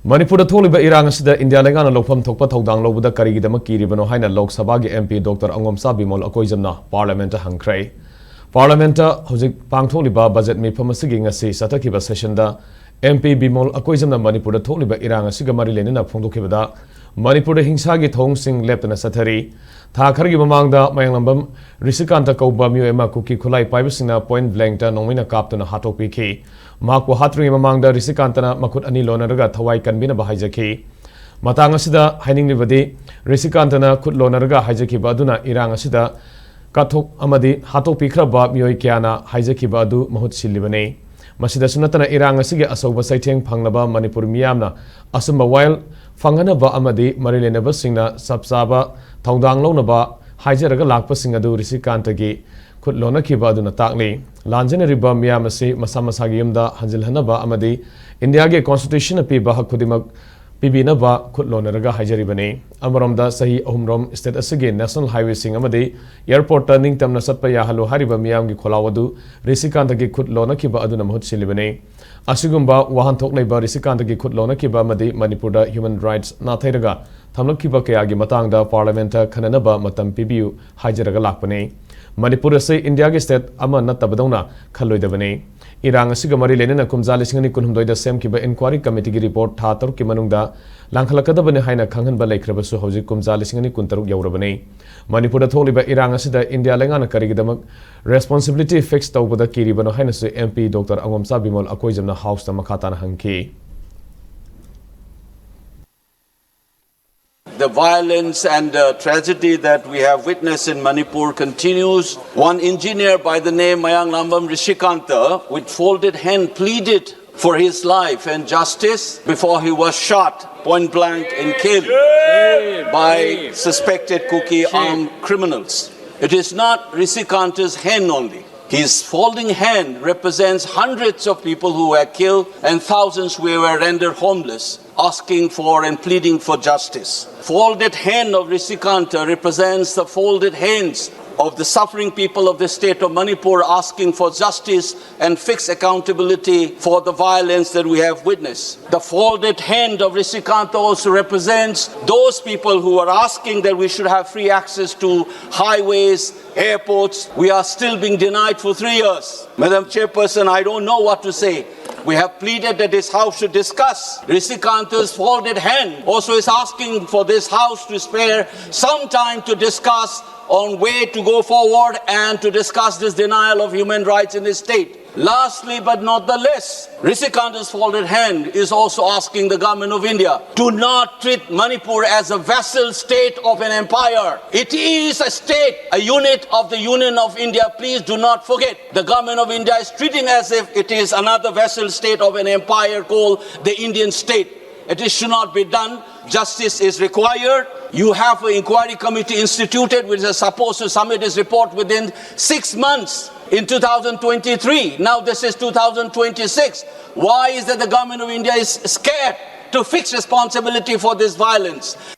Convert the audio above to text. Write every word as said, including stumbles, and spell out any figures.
ꯃꯅꯤꯄꯨꯔꯗ ꯊꯣꯛꯂꯤꯕ ꯏꯔꯥꯡ ꯑꯁꯤꯗ ꯏꯟꯗꯤꯌꯥ ꯂꯩꯉꯥꯛꯅ ꯂꯧꯐꯝ ꯊꯣꯛꯄ ꯊꯧꯗꯥꯡ ꯂꯧꯕꯗ ꯀꯔꯤꯒꯤꯗꯃꯛ ꯀꯤꯔꯤꯕꯅꯣ ꯍꯥꯏꯅ ꯂꯣꯛ ꯁꯚꯥꯒꯤ MP Doctor ꯑꯉꯣꯝꯆꯥ ꯕꯤꯃꯣꯜ ꯑꯀꯣꯏꯖꯝꯅ Parliamentꯇ ꯍꯪꯈ꯭ꯔꯦ꯫ Parliamentꯇ ꯍꯧꯖꯤꯛ ꯄꯥꯡꯊꯣꯛꯂꯤꯕ ꯕꯖꯦꯠ ꯃꯤꯐꯝ ꯑꯁꯤꯒꯤ ꯉꯁꯤ ꯆꯠꯊꯈꯤꯕ sessionꯗ MP ꯕꯤꯃꯣꯜ ꯑꯀꯣꯏꯖꯝꯅ ꯃꯅꯤꯄꯨꯔꯗ ꯊꯣꯛꯂꯤꯕ ꯏꯔꯥꯡ ꯑꯁꯤꯒ ꯃꯔꯤ ꯂꯩꯅꯅ ꯐꯣꯡꯗꯣꯛꯈꯤꯕꯗ, ꯃꯅꯤꯄꯨꯔꯗ ꯍꯤꯡꯁꯥꯒꯤ ꯊꯧꯑꯣꯡꯁꯤꯡ ꯂꯦꯞꯇꯅ ꯆꯠꯊꯔꯤ꯫ ꯊꯥ ꯈꯔꯒꯤ ꯃꯃꯥꯡꯗ ꯃꯌꯥꯡꯂꯝꯕꯝ ꯔꯤꯁꯤꯀꯥꯟꯇ ꯀꯧꯕ ꯃꯤꯑꯣꯏ ꯑꯃ ꯀꯨꯀꯤ ꯈꯨꯠꯂꯥꯏ ꯄꯥꯏꯕꯁꯤꯡꯅ point blankꯇ ꯅꯣꯡꯃꯩꯅ ꯀꯥꯞꯇꯨꯅ ꯍꯥꯠꯇꯣꯛꯄꯤꯈꯤ꯫ ꯃꯍꯥꯛꯄꯨ ꯍꯥꯠꯇ꯭ꯔꯤꯉꯩ ꯃꯃꯥꯡꯗ ꯔꯤꯁꯤꯀꯥꯟꯇꯅ ꯃꯈꯨꯠ ꯑꯅꯤ ꯂꯣꯟꯅꯔꯒ ꯊꯋꯥꯏ ꯀꯟꯕꯤꯅꯕ ꯍꯥꯏꯖꯈꯤ꯫ ꯃꯇꯥꯡ ꯑꯁꯤꯗ ꯍꯥꯏꯅꯤꯡꯂꯤꯕꯗꯤ, ꯔꯤꯁꯤꯀꯥꯟꯇꯅ ꯈꯨꯠ ꯂꯣꯟꯅꯔꯒ ꯍꯥꯏꯖꯈꯤꯕ ꯑꯗꯨꯅ ꯏꯔꯥꯡ ꯑꯁꯤꯗ ꯀꯠꯊꯣꯛ ꯑꯃꯗꯤ ꯍꯥꯠꯇꯣꯛꯄꯤꯈ꯭ꯔꯕ ꯃꯤꯑꯣꯏ ꯀꯌꯥꯅ ꯍꯥꯏꯖꯈꯤꯕ ꯑꯗꯨ ꯃꯍꯨꯠ ꯁꯤꯜꯂꯤꯕꯅꯤ꯫ ꯃꯁꯤꯗꯁꯨ ꯅꯠꯇꯅ, ꯏꯔꯥꯡ ꯑꯁꯤꯒꯤ ꯑꯆꯧꯕ ꯆꯩꯊꯦꯡ ꯐꯪꯂꯕ ꯃꯅꯤꯄꯨꯔ ꯃꯤꯌꯥꯝꯅ ꯑꯆꯨꯝꯕ ꯋꯥꯌꯦꯜ ꯐꯪꯍꯟꯅꯕ ꯑꯃꯗꯤ ꯃꯔꯤ ꯂꯩꯅꯕꯁꯤꯡꯅ ꯆꯞ ꯆꯥꯕ ꯊꯧꯗꯥꯡ ꯂꯧꯅꯕ ꯍꯥꯏꯖꯔꯒ ꯂꯥꯛꯄꯁꯤꯡ ꯑꯗꯨ ꯔꯤꯁꯤꯀꯥꯟꯇꯒꯤ ꯈꯨꯠ ꯂꯣꯟꯅꯈꯤꯕ ꯑꯗꯨꯅ ꯇꯥꯛꯂꯤ꯫ ꯂꯥꯟꯖꯦꯟꯅꯔꯤꯕ ꯃꯤꯌꯥꯝ ꯑꯁꯤ ꯃꯁꯥ ꯃꯁꯥꯒꯤ ꯌꯨꯝꯗ ꯍꯟꯖꯤꯜꯍꯟꯅꯕ ꯑꯃꯗꯤ ꯏꯟꯗꯤꯌꯥꯒꯤ Constitutionꯅ ꯄꯤꯕ ꯍꯛ ꯈꯨꯗꯤꯡꯃꯛ ꯄꯤꯕꯤꯅꯕ ꯈꯨꯠ ꯂꯣꯟꯅꯔꯒ ꯍꯥꯏꯖꯔꯤꯕꯅꯤ꯫ ꯑꯃꯔꯣꯝꯗ, ꯆꯍꯤ ꯑꯍꯨꯝꯔꯣꯝ state ꯑꯁꯤꯒꯤ national highwayꯁꯤꯡ ꯑꯃꯗꯤ airportꯇ ꯅꯤꯡꯇꯝꯅ ꯆꯠꯄ ꯌꯥꯍꯜꯂꯨ ꯍꯥꯏꯔꯤꯕ ꯃꯤꯌꯥꯝꯒꯤ ꯈꯣꯜꯂꯥꯎ ꯑꯗꯨ ꯔꯤꯁꯤꯀꯥꯟꯇꯒꯤ ꯈꯨꯠ ꯂꯣꯟꯅꯈꯤꯕ ꯑꯗꯨꯅ ꯃꯍꯨꯠ ꯁꯤꯜꯂꯤꯕꯅꯤ꯫ ꯑꯁꯤꯒꯨꯝꯕ ꯋꯥꯍꯟꯊꯣꯛ ꯂꯩꯕ ꯔꯤꯁꯤꯀꯥꯟꯇꯒꯤ ꯈꯨꯠ ꯂꯣꯟꯅꯈꯤꯕ ꯑꯃꯗꯤ ꯃꯅꯤꯄꯨꯔꯗ human rights ꯅꯥꯊꯩꯔꯒ ꯊꯝꯂꯛꯈꯤꯕ ꯀꯌꯥꯒꯤ ꯃꯇꯥꯡꯗ Parliamentꯇ ꯈꯟꯅꯅꯕ ꯃꯇꯝ ꯄꯤꯕꯤꯌꯨ ꯍꯥꯏꯖꯔꯒ ꯂꯥꯛꯄꯅꯤ꯫ ꯃꯅꯤꯄꯨꯔ ꯑꯁꯤ ꯏꯟꯗꯤꯌꯥꯒꯤ state ꯑꯃ ꯅꯠꯇꯕꯗꯧꯅ ꯈꯜꯂꯣꯏꯗꯕꯅꯤ꯫ ꯏꯔꯥꯡ ꯑꯁꯤꯒ ꯃꯔꯤ ꯂꯩꯅꯅ ꯀꯨꯝꯖꯥ ꯂꯤꯁꯤꯡ ꯑꯅꯤ ꯀꯨꯟꯍꯨꯝꯗꯣꯏꯗ ꯁꯦꯝꯈꯤꯕ inquiry committeeꯒꯤ report ꯊꯥ ꯇꯔꯨꯛꯀꯤ ꯃꯅꯨꯡꯗ ꯂꯥꯡꯈꯠꯂꯛꯀꯗꯕꯅꯤ ꯍꯥꯏꯅ ꯈꯪꯍꯟꯕ ꯂꯩꯈ꯭ꯔꯕꯁꯨ, ꯍꯧꯖꯤꯛ ꯀꯨꯝꯖꯥ ꯂꯤꯁꯤꯡ ꯑꯅꯤ ꯀꯨꯟꯇꯔꯨꯛ ꯌꯧꯔꯕꯅꯤ꯫ ꯃꯅꯤꯄꯨꯔꯗ ꯊꯣꯛꯂꯤꯕ ꯏꯔꯥꯡ ꯑꯁꯤꯗ ꯏꯟꯗꯤꯌꯥ ꯂꯩꯉꯥꯛꯅ ꯀꯔꯤꯒꯤꯗꯃꯛ responsibility fix ꯇꯧꯕꯗ ꯀꯤꯔꯤꯕꯅꯣ ꯍꯥꯏꯅꯁꯨ MP Doctor ꯑꯉꯣꯝꯆꯥ ꯕꯤꯃꯣꯜ ꯑꯀꯣꯏꯖꯝꯅ Houseꯇ ꯃꯈꯥ ꯇꯥꯅ ꯍꯪꯈꯤ꯫ The violence and the tragedy that we have witnessed in Manipur continues. One engineer by the name Mayanglambam Rishikanta, with folded hand, pleaded for his life and justice before he was shot point blank and killed by suspected Kuki armed criminals. It is not Rishikanta's hand only. His folding hand represents hundreds of people who were killed and thousands who were rendered homeless, asking for and pleading for justice. Folded hand of Rishikanta represents the folded hands of the suffering people of the state of Manipur, asking for justice and fix accountability for the violence that we have witnessed. The folded hand of Rishi Kanta also represents those people who are asking that we should have free access to highways, airports. We are still being denied for three years. Madam Chairperson, I don't know what to say. We have pleaded that this House should discuss. Rishi Kanta's folded hand also is asking for this House to spare some time to discuss on way to go forward and to discuss this denial of human rights in this state. Lastly, but not the least, Rishi Kanta's folded hand is also asking the government of India to not treat Manipur as a vassal state of an empire. It is a state, a unit of the Union of India. Please do not forget. The government of India is treating as if it is another vassal state of an empire called the Indian state. It is, should not be done. Justice is required. You have an inquiry committee instituted, which is supposed to submit its report within six months in two thousand twenty-three. Now this is two thousand twenty-six. Why is that the government of India is scared to fix responsibility for this violence?